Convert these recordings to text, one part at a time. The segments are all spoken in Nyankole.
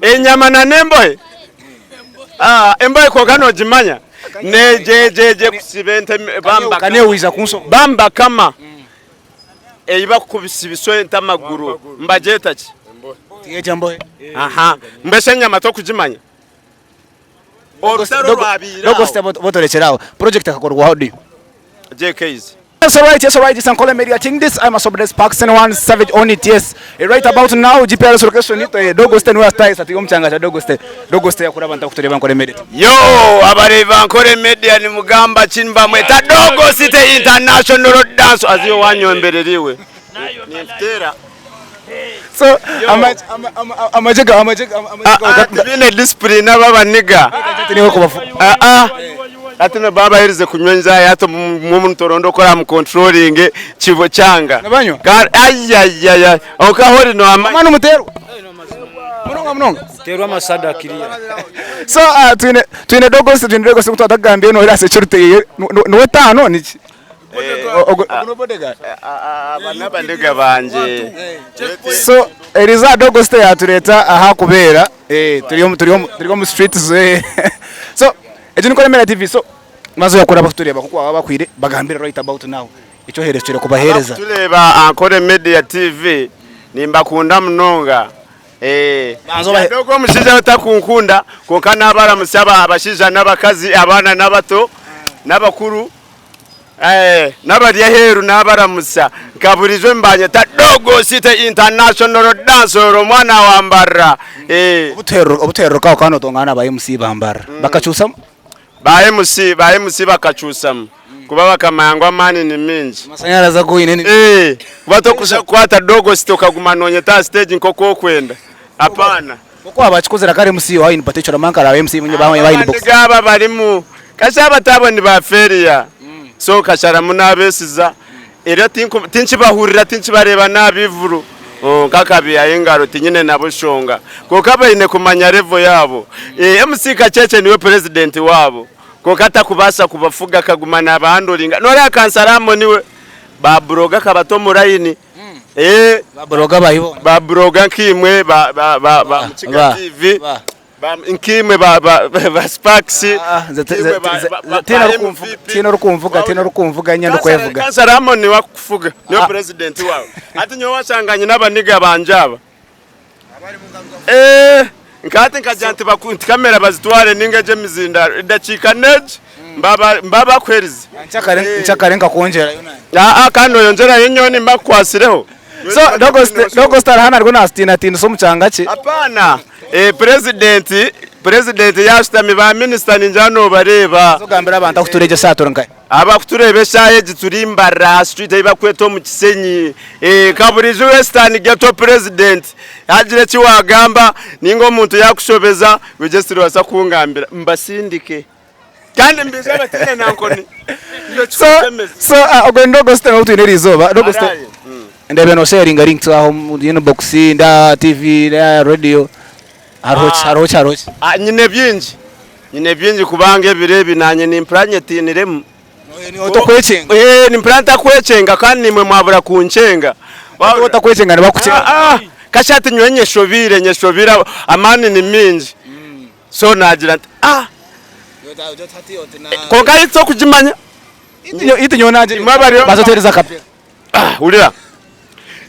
Enyama na n'embohe? Ah, embohe kwonka nogimanya? Negyegyegye kusiba ente bamba Kanewiza kunsoma. bamba kama ei bakukubisibisa ente amaguru nibagyeta ki? Tiyegya mbohe. Aha, mbwenu shi enyama tokugimanya? Orutaro rwabaire Dogo aho. Sita botorekyera aho. Project ekakorwaho di? JKs. Yes, alright, yes, alright. It's Ankole Media Team. This I'm a Sobres Parkson one Savage on it. Yes, Eh, right about now GPRS location ito eh, Dogo State niwe style ati omukyanga kya Dogo State. Dogo State yakura abantu akutureba Ankole Media. Yo, abareebi ba Ankole Media nimugamba ki nibamweta Dogo City International Dance aziyo wanyomberera iwe. Ninkuteera. So ama ama ama amagye ga amagye ga amagye Ah, ah, tibaine discipline aba abaniga. niwe kubafu. Ah, ah. Hati no babaherize kunywa enjaayi hati omu nitoronda oku oramucontrollinge kibo kyanga. Nibanywa? Ka- Ayayaya okaho ori nomanya. Omwana omuterwa. Munonga munonga. Terwa amasada kiriya. So uh, twine twine Dogo State twine Dogo State twatagambye no era security ye niwe tano niki. Ogo no bodyguard. Aba n'abaniga bangye. So eriza Dogo State yatureeta aha kubeera eh turi omu turi omu turi omu streets eh. So egi ni Nkoremera TV so maze oyakora abakutureeba nkoku baba bakwire bagambire right about now eki oherekire kubaheereza. Abakutureeba Ankole Media TV nimbakunda munonga. Eh, Banza obahe- Ndogo omushaija otakunkunda kwonka nabaramutsya aba- abashaija n'abakazi abaana n'abato n'abakuru Eh, n'abari aheeru nabaramutsya nka burijo nibanyeta Dogo City International Dancehall omwana wa Mbarara. Eh, Obutuhereruka aho kandi notongana na ba MC ba Mbarara bakakyusamu? Ba MC, ba MC bakakyusamu kuba bakamanya ngu amaani ni mingi. Amasanyarazi agu oine ni. Eh, kuba tokuza kukwata Dogo City okaguma nonyeta aha stage nk'oku okwenda. Hapana. Nk'oku waaba kare MC wa in particular manka ra MC munye ba Abandi inbox. aba barimu kasha abatabo ni ba failure so kasharamu nabesiza era tinku tinkibahurira tinkibareba nabivuru nkakabihayo engaro tinyine nabo shonga konka baine kumanya level yabo eh, MC Kacheche niwe president wabo konka takubaasa kubafuga akaguma nabahandoringa noreeba kansara niwe ba buroga akabata omu line Eh, Ba blogger bahi boona. ba blogger nkaimwe ba ba ba ba Mukiga Ba. TV Ba. ba nkaimwe ba ba ba Sparks Ah, nze te- nkaimwe nze- ba nze- ba- ba- tiina ba orikunvuga MVP. tiina orikunvuga tiina orikunvuga nyine ndikwevuga. Kansara Amon niwe akukufuga niwe Ah. president wawe hati nyowe washanga nyine abaniga bangye aba Eh, nka hati nkagira nti baku- nti kamera bazitware ninga egyo emizindaro edakiika negi mbaba mbabakuherize Nkyakare nkyakare nkakwongyerayo nanye. Aa kandi noyongyerayo nyowe nimba nkukwasireho. So Dogo St- Dogo Star hanu ariho nasitinatinisa omu kyanga kye. Hapana eh, president president yashutami ba minisita ningira nobareeba. Ogambire abantu akutura egyo eshaaha turi nkahi. Abakutureeba eshaaha egi turi Mbarara street ei bakweta omu Kisenyi. Eh, nka burijo Western Ghetto president hagira eki wagamba ninga omuntu yakushobeza iwe just nobaasa kungambira mbasindike. Kandi mbiije abataine na nkoni. So so ah, ogwo ni Dogo Star ou twine eriizooba. Dogo Star ndeebe nosharinga links aho omu inbox nda TV nda radio hariho ki hariho ki hariho ki? Ah, nyine bingi. Nyine bingi kubanga ebiro ebi naanye nimpurira nyetiiniremu. Otakwekyenga. Eh, nimpurira ntakwekyenga kandi naimwe mwabura kunkyenga. Waaba otakwekyenga nibakukyenga. Ah, ah, kasha ati nyowe nyeshobiire nyeshobiire amaani ni mingi. So naagira nti ah, kwonka hati tokugimanya. Itwe nyowe naagira Imwe abariyo baza oteereze akapera. Ah, hurira.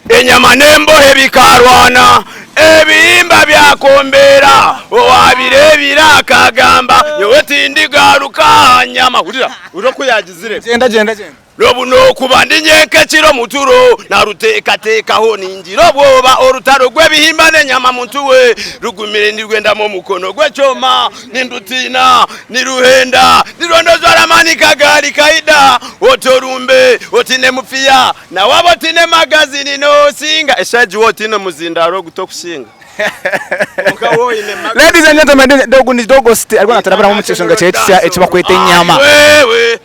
Enyama n'embohe bikarwana, ebihimba byakombeera, owabireebire akagamba nyowe tindigaruka aha nyama. Hurira, hurira oku yaagizire. Gyenda gyenda gyenda. N'obu n'okuba ndi nyenka ekiro mu turo, naruteekateekaho ningira obwoba, orutaro rw'ebihimba n'enyama muntu we rugumire nirwendamu omukono gw'ekyoma, nindutiina, niruhenda, nirwondozwara amaani kagaari kaida, oti orumbe, otiine mupiya, na waaba otiine magazini noosinga, eshaaha waaba otiine muzindaaro ogu tokusinga. Kwonka waaba oine magazini. Ladies and gentlemen, dogo ni Dogo City ariho naturabiramu omu kishunga kyeye kisya eki bakweta enyama. Wewe.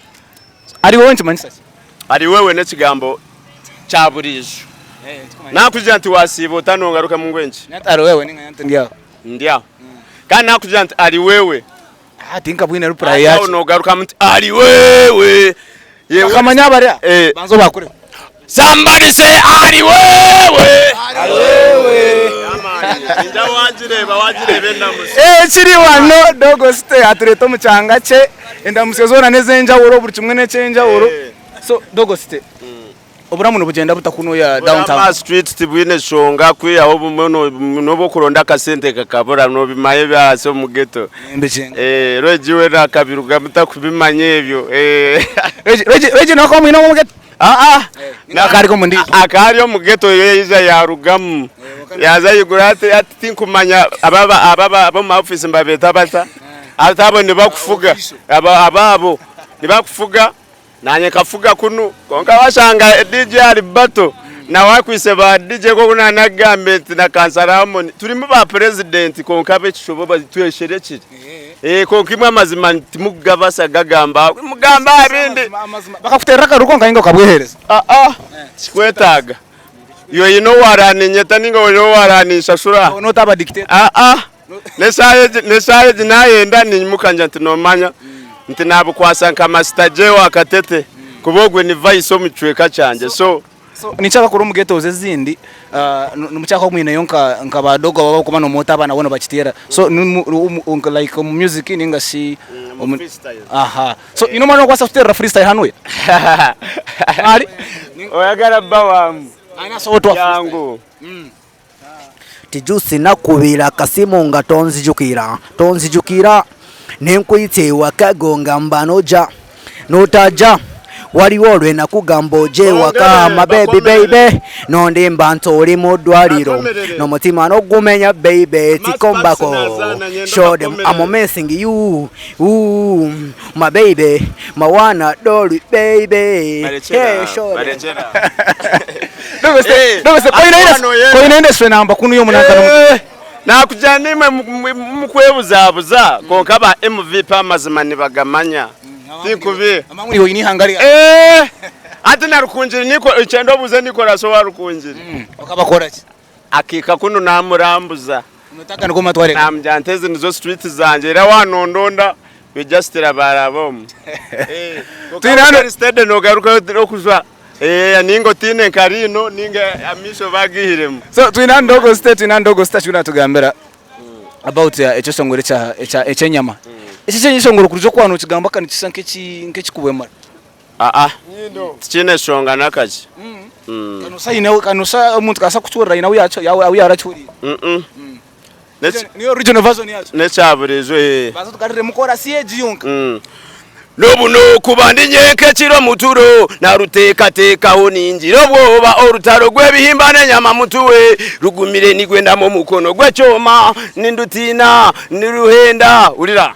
Ari wewe nikimanyisa ki? Ari wewe n'ekigambo kya buriijo. Nakugira nti wasiiba ota nongarukamu ngu enki? Nati ari wewe ninga nti ndi aho. Ndi aho. Kandi nakugira nti ari wewe. Ah tinkabwine reply Aho yakyo. nogarukamu nti ari wewe. Yewe. Bakamanya abari aho. Eh. Banza obakureho. Somebody say ari wewe. Ari wewe. Ninja wagireeba wagireeba endamutsyo. Ekiri wano Dogo City atureeta omu kyanga kye endamutsyo zoona n'ez'enjawulo buri kimwe n'eky'enjawulo. So Dogo City oburamu nibugyenda buta kunuya Oburamu downtown? aha street tibwine shonga kwihaho obumwe n'obu okuronda akasente kakabura nobimanya ebyahansi omu ghetto. Mbikinga. Regi we nakabirugamu takubimanya ebyo. Regi Regi Regi nawe akaba omwine omu ghetto? Aa Akaba ari omu ndiijo. Akaba ari omu ghetto yo yaija yarugamu yaaza ahaiguru ati ati tinkumanya aba aba ab'omu ma office nibabeeta bata ati abo nibakufuga aba abo nibakufuga Naanye nkafuga kunu kwonka washanga DJ ari bato nawe akwitse ba DJ nk'oku naanakugambire nti na Kansara Harmony turimu ba purezidenti kwonka ab'ekishobo twesherekire. Kwonka imwe amazima timukugabaasa kugagamba mugambe aha bindi. Bakakuteerera akaruru konka ninga okabweheereza? Aa tikikwetaaga. Iwe oine ou waraaninyeta ninga oine ou waraninshashura? Nootaba dictator? Aa N'eshaaha egi, n'eshaaha egi naayenda niinyimuka ngira nti noomanya nti naabukwasa nka Master Jay wa Katete kuba ogwe ni vice omu kicweka kyangye so. So nikyaba kuri omu ghettos ezindi nimukyaba kuba mwineyo nka nka ba dogo abu abarikuba nomwota abaana boona bakiteera so like omu music ninga shi Omu freestyle. Aha so haine omwana orikubaasa kututeerera freestyle hanuya? Ari? Oyagara bba waamu. Jangu. Tijusi nakubira akasimu nga tonzijukira, tonzijukira Nenkwita ewaka go ngamba noja, notaja Waliwo lwenakugamba oje ewaka my baby baby Nondimba nti oli mu ddwaliro Nomutima nogumenya baby Tikombako Show them I'm missing you Ooh, my baby, my one adore baby Hey, show them Koine industry namba kunu y'omunanka eh, nakugira nimwe mukwebuzabuza konka ba MVP amazima nibagamanya tinkubi eh, ati na Rukungiri niko ikyenda obuze Nicholas owa Rukungiri mm, okabakora ki Akahika kunu naamurambuza. Naamugira nti ezi nizo street zangye era waanondonda we just rabaraba omu. Kwonka waaba ori steady noogaruka okujwa ninga otiine nka riino ninga amaisho bagaihiremu. So twine hanu Dogo State, twine hanu Dogo State ariyo natugambira about ekyeshongoro ekyenyama. Eki ekyeshongoro kuruga oku waaba nokigamba ka nikishusha nk'ekikuhwemura. Aa, tikiine shonga n'akakye. Kanusa aine kanusa omuntu kaasa kukiwurira aine ahu yaaki ahu yaarakiwuriire. Mm. N'eki- Niyo original version yaakyo. N'ekya buriijo ee. Banza tugaruriremu korasi egi yonka. N'obu n'okuba ndi nyenka ekiro mu turo, naruteekateekaho ningira obwoba, orutaro rw'ebihimba n'enyama mutuwe, rugumire nigwendamu omukono gw'ekyoma, nindutiina, niruhenda, hurira.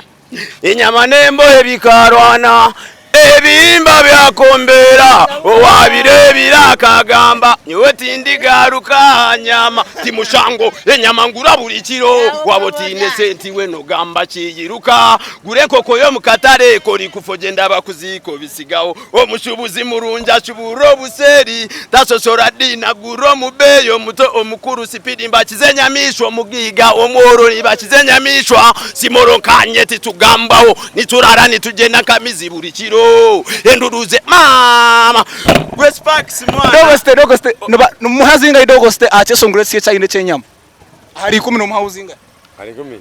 Enyama n'embohe bikarwana, ebihimba byakombeera, Owabireebire akagamba, Nyowe tindigaruka aha nyama, ti mushango, enyama ngura buri kiro, Waaba otaine sente iwe nogamba ki? Iruka gura enkoko y'omu katare, ku orikufa ogyende abakuziika obisigaho, Omushuubuzi murungi ashubuura obuseeri, tashoshora diini agura omu beeyi, Omuto omukuru sipidi mbakiza enyamaishwa, omugaiga omworo nibakiza enyamaishwa, Simoro nkanye titugambaho, niturara nitugyenda nk'amizi buri kiro, Enduru ze maama gwe Sparks mwana. Dogo State, Dogo State, niba nimuha zingahi Dogo State aha kyeshongoro eki ekyayine eky'enyama? Ahari ikumi nomuha zingahi? Ahari ikumi?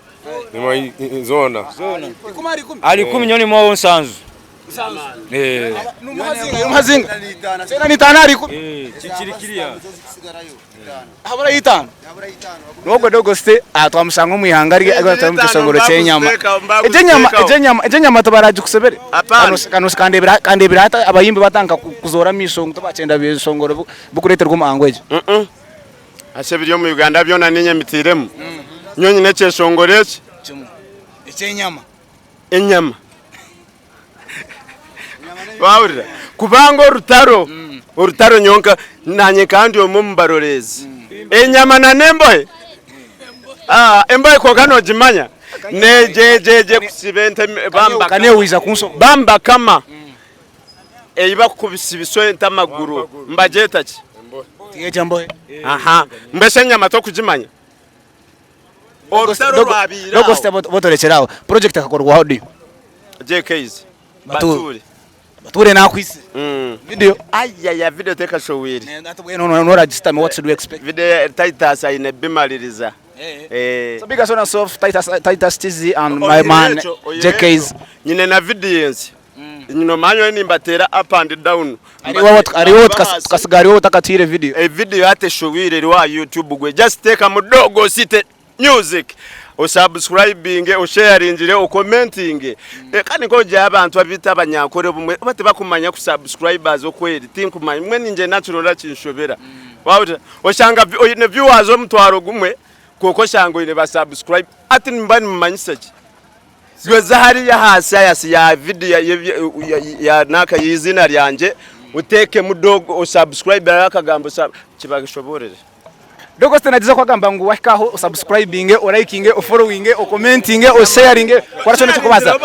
Nimuha zoona. Ikumi ahari ikumi? Ahari ikumi nyowe nimuhaho nsanju. Nomuha zingahi? Kyenda n'itaano ahari ikumi? Haburayo itaano. N'ogwo Dogo State aha twamushanga omu ihanga rye arikuba omu kyeshongoro ky'enyama. Egyo enyama egyo enyama egyo enyama tibaragikushebere? Kanosi kandeebire kandeebire hati abayimbi batandika kuzoora amaisho ngu tibakyenda byeshongoro bikureeterwa omu hangu egyo. Hati ebiri omu Uganda byona niinye mbiteiremu. Nyowe nyine ekyeshongoro eki. Kimwe. Eky'enyama. Enyama. Wahurira? Kubanga orutaro, orutaro nyonka nanye nkaba ndi omwe omu baroreezi. Enyama na n'embohe. Ah, embohe kwonka nogimanya? N'egyo egyo ekusiba ente bamba. Kanewiza kunsoma. Bamba kama. Ei bakukubisibisa ente amaguru nibagyeta ki? Tiyeeta mbohe. Aha, mbwenu shi enyama tokugimanya? Orutaro rwabaire Dogo aho. State botorekyere aho. Project ekakorwa audio. JKs. Batuure. Batuure. Batuure nakwitse. Video. Ayaya video tekashohwire. Hati mbwenu noragisitami what should we expect? Video Titus aine bimaririza. Eh. So big up on yourself, Titus, Titus Tizzy and my man Oyihireho ekyo, oyihireho JKs. ekyo, Nyine na vidiyo ensya. Nyine omwanya ogu nimbateera up and down. Hariho tukasiga hariho otakatiire video. E video hati eshohwire eri aha YouTube gwe just teekamu Dogo City Music osubscribinge, osharingire, okomentinge. Kandi nk'ogira abantu abiitu abanyankore obumwe oba tibakumanya ku subscribers oku eri tinkumanya mbwenu ingye nakirora kinshobera. Wahurira? Oshanga oine viewers omutwaro gumwe kwonka oshanga oine ba subscribe hati nimba nimumanyisa ki? Yoza hariya ahansi ahansi ya vidiyo ya nanka y'eiziina ryangye oteekemu dogo osubscribe hariho akagambo kibashoboorore. Dogo Sitani nagyezaho kuhagamba ngu wahika aho osubscribinge, olikinge, ofollowinge, okomentinge, osharinge, kora kyona ekirikubaasa.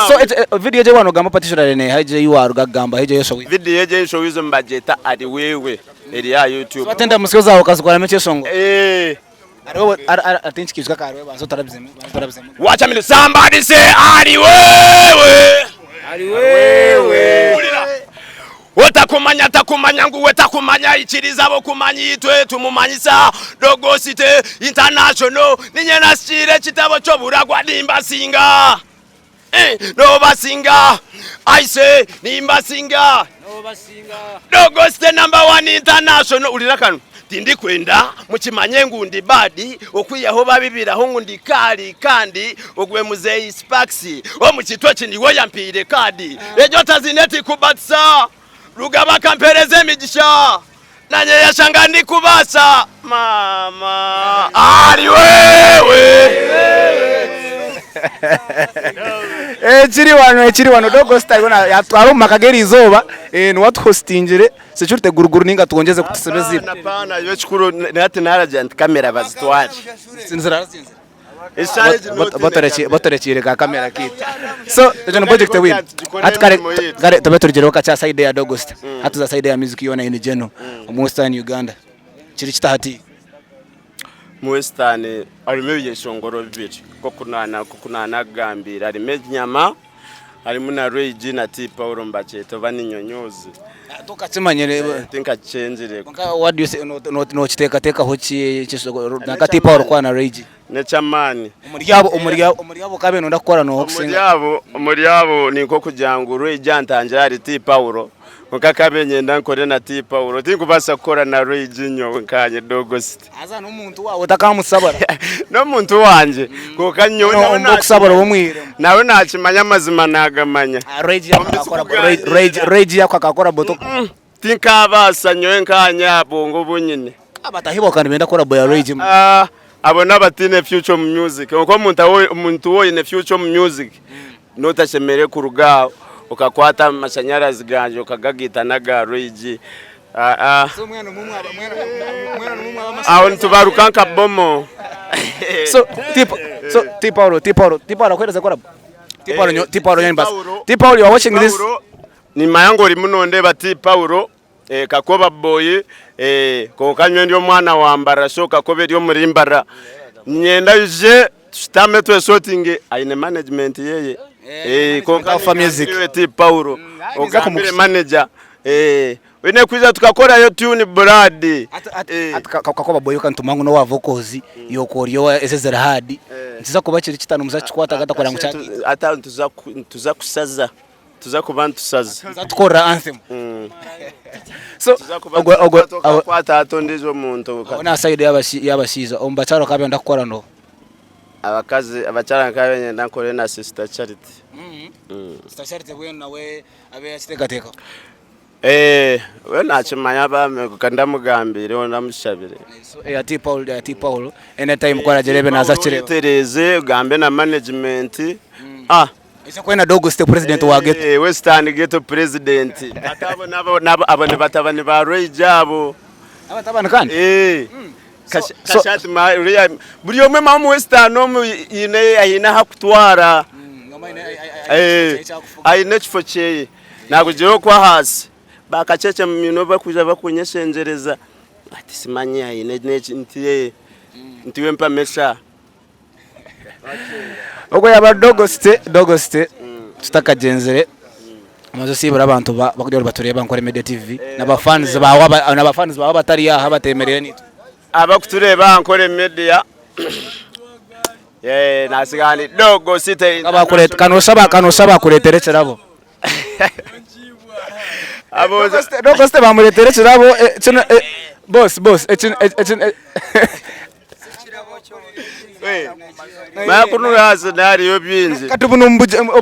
So egyo vidiyo egyo ei waanogamba particularly neeha egyo ei waaruga kugamba egyo ey'enshobi? Vidiyo egyo ey'enshobi nibagyeta Ari Wewe eri aha YouTube. So hati endamutsyo zaawe okazikoramu ekyeshongoro? Eeh. Hariho tinkikiijuka ka hariho banza otarabizemu banza otarabizemu. Watch a minute somebody say ari wewe. Ari wewe. Hurira. Otakumanya takumanya ngu we takumanya ikiriza abokumanya itwe tumumanyisa Dogo City International ninye nasikiire ekitabo ky'oburagwa nimbasinga eh, nobasinga I say nimbasinga Dogo City number one international hurira kanu Tindikwenda mukimanye ngu ndi bad okwihaho babibiraho ngu ndi kaari kandi ogwe muzeeyi Sparks omu kitwe eki niwe yampiire kaadi egyo otaziine tikubatisa Rugaba akampeereza emigisha nanye yashanga ndikubaasa maama ari wewe. Ekiri wano ekiri wano Dogo Star yoona yatutwara omu maka g'eriizooba niwe atuhositingire. Security guruguru ninga twongyeze kutusibeza Hapana, hapana, iwe ekikuru hati naragira nti kamera bazitware. Eshaaha egi notiine kamera. Batorekiire ka kamera kaitu. So ekyo ni project win. Tugikore Hati kare emirimo yaitu. kare tube turugireho kakye aha side ya Dogosta. Hati tuza side ya music yoona in general omu Western Uganda. Kiri kita hati? Omu Western harimu ebyeshongoro bibiri nk'oku naanakugambire harimu enyama Harimu na Ray-G na T-Paul nibakyeta oba ni Nyonyoozi. Tokakimanyire. Tinkakikyengire. Kwonka what do you say nokiteekateekaho ki nanka T-Paul kuba na Ray-G? N'eky'amaani. Omuri abo omuri abo omuri abo okaabaire noyenda kukora nooha okusinga? Omuri abo omuri abo nink'okugira ngu Ray-G antangire ahari T-Paul kwonka nkabaire niinyenda nkore na T-Paul tinkubaasa kukora na Ray-G nyowe nkanye Dogo City. Haza n'omuntu waawe otakamusabura. N'omuntu wangye kwonka nyowe nawe Omu okusabura oba omwihiremu. Nawe nakimanya amazima nagamanya. Ray G akakora boto. Tinkabaasa nyowe nkanye aha bwongo obu nyine. Abatahi baawe nibenda collabo ya Ray G. Abo n'abataine future omu music. Kwonka omuntu waaba oine future omu music notashemereire kuruga aho okakwata amashanyarazi gangye okagagaita n'aga Ray G. Aho nitubaruka nka bomo. So T so T Paulo T Paulo T Paulo akuhereze collabo. T Paulo nyo T Paulo nyo T Paulo you are watching this. Nimanya ngu orimu nondeeba T Paulo eh, Kakoba boy eh, konka nyowe ndi omwana wa Mbarara so Kakoba eri omuri Mbarara. Niinyenda oije tushutame twesotinge aine management yeye. Eh, konka Alpha Music. niwe T Paulo. Ogambire manager Eh, oine kwija tukakorayo tune blood. Ati kakoba boy kantuma ngu nowa vocals yoka ori owa ezi eziri hard nikiza kuba kiri kita nimuza kukikwata gata kureba ngu kyagiita. Hati aho nituza kusaza, nituza kuba nitusaza. Nimuza kutukorera anthem. So Tuza kuba ogwo ogwo tukakwata hati ondiijo muntu. aho n'aha side y'abashaija omu bakyara okaba nooyenda kukora n'oha? Abakazi abakyara nkaba niinyenda nkore na sister Charity. Sister Charity mbwenu nawe Abe yakiteekateekaho. Eh, we nakimanya bambi ka ndamugambiire ndamushabire. So eya T Paul eya T Paul anytime ku aragireebe naaza kukireeba. Oyetereeze ogambe na management. Ah. Ese kwena Dogo City president wa ghetto. Eh, Western ghetto president. Ate abo nabo nabo abo ni batabani ba Rage abo. Abatabani kandi? Eh. Kashati ma uriya buri omwe ma omu Western omu yine ayine ahakutwara. Eh, ayine ekifo kyeye. Nakugira okwo ahaasi bakacece muminwe bakwija bakunyeshengyereza ati simanyi ayine neki nti ee nti iwe mpa mesha. Ogwo yaba Dogo City, Dogo City tutakagyenzire Omaze osiibura abantu bakuriyo nibatureeba Ankole Media TV na fans baawe na fans baawe abatari aha abatemereire naitwe. Abakutureeba aha Ankole Media. Yeah, nasigara ndi Dogo City Kabakurete kanoshaba kanoshaba akuretere ekirabo. Abuuza Dogo City bamuretere ekirabo eh, kino eh, boss boss eki eki Makunuhasi nariyo bingi. Kati obu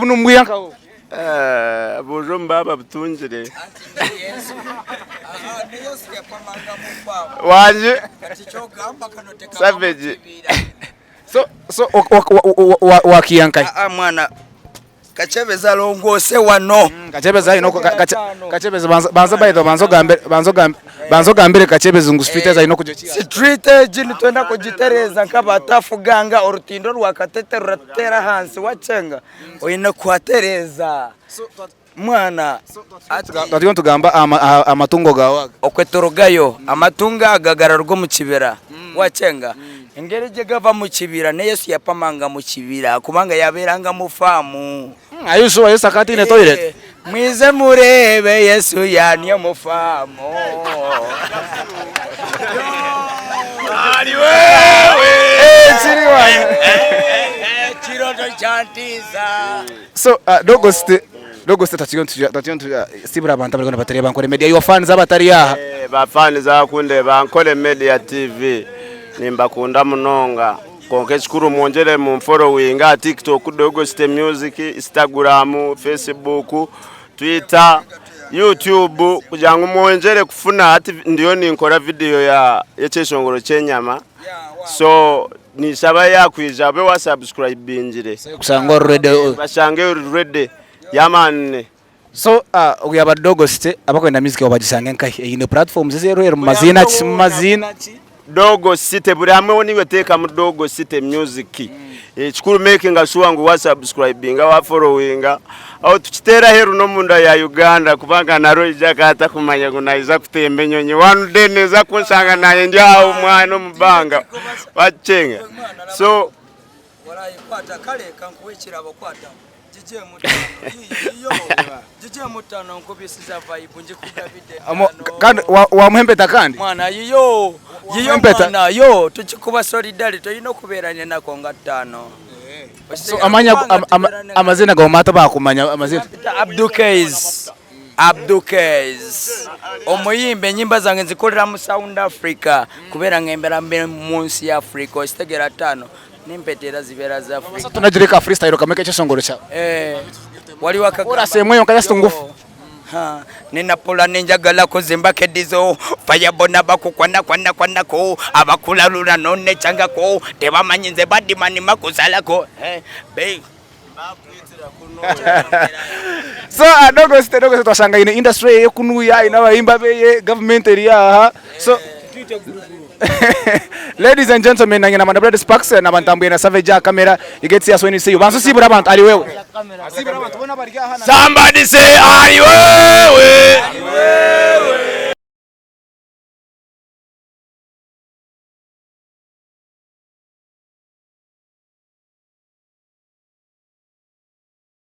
nomubwira nkawe. Eh, buuza omu baaba butungire. Wangi Savage. So so wakiya nkahi? Aa mwana Kakyebezi alongoose wano. Kakyebezi aine oku Kakyebezi banza banza by the way banza ogambe banza ogambe banza ogambire Kakyebezi ngu street ezi aine okugira ki Street egi nitwenda kugitereeza nk'aba Tuff Gang orutindo rwa Katete ruratuteera ahansi wakyenga oine kuhatereeza mwana ati. Twaturiyo nitugamba aha amatungo gaawe aga. Okwe turugayo amatungo aga gararuga omu kibira wakyenga Engeri egi gava mu kibira ne Yesu yapamanga mu kibira kubanga yaberanga mu faamu. Are you sure Yesu akaba ataine toilet? Mwize mureebe Yesu yani omu faamu. Ali wewe. Kiri wano. Ekiroto kyantiisa. So uh, Dogost Dogost tatiyo tatiyo sibura abantu abari nibatureba Ankole Media your fans abatari aha. Eh, ba fans abakundeba Ankole Media TV nimbakunda munonga konka ekikuru mwongyere munforowinge aha TikTok Dogost Music, Instagram, Facebook, Twitter, YouTube kugira ngu mwongyere kufuna hati ndiyo ninkora video ya y'ekyeshongoro ky'enyama so Ninshaba yakwija abe wa subscribingire. Kusanga ori ready. Bashange ori ready. Yeah man. So ogu yaba Dogo City abakwenda music yawe bagishange nkahi? Eine platforms ez'erweru mumaziina ki mumaziina ki? Dogo City buri hamwe hoona iwe teekamu Dogo City music. Ekikuru makinga sure ngu wa subscribinga wa followinga aho tukiteera aheeru n'omunda ya Uganda kubanga na Roy akaba atakumanya ngu naija kutemba enyonyi one day neeza kunshanga naanye ndi aho mwana omu bbanga wakyenga so Walayi kwata kale kankuwe ekirabo kwata gijemu tano yiyo gijemu tano nkubisiza vibe njikugabide Kandi wamuha empeta kandi? Mwana yiyo yiyo mwana yo tukikuba solidarity oyina okubeera nako nga tano. So amanya amazina gawe maata bakumanya amazina. Abdu Kays Abdu Kays omuyimbi enyimba zange nzikolera mu Sound Africa kubeera ngembera mu nsi ya Africa okitegera tano nempeta era zibeera za Africa. Tunagire ka freestyle kamwe k'ekyeshongoro kyawe. Eh, waliwo akagamba. Chorus emwe yonka just ngufu. Ha, nina pulani njagala kuzimba kedizo fire bona bakukwana kwana kwanako abakulalula nonechangako tebamanyi nze badimani makusalako eh, be So uh, Dogo City Dogo City twashanga aine industry eye kunuya aine abayimba beye government eri aha so Ladies and gentlemen nanye na Brad Sparks na bantambwe na Savage aha camera you get see us when you see you banza usibura abantu ari wewe Somebody say ari wewe.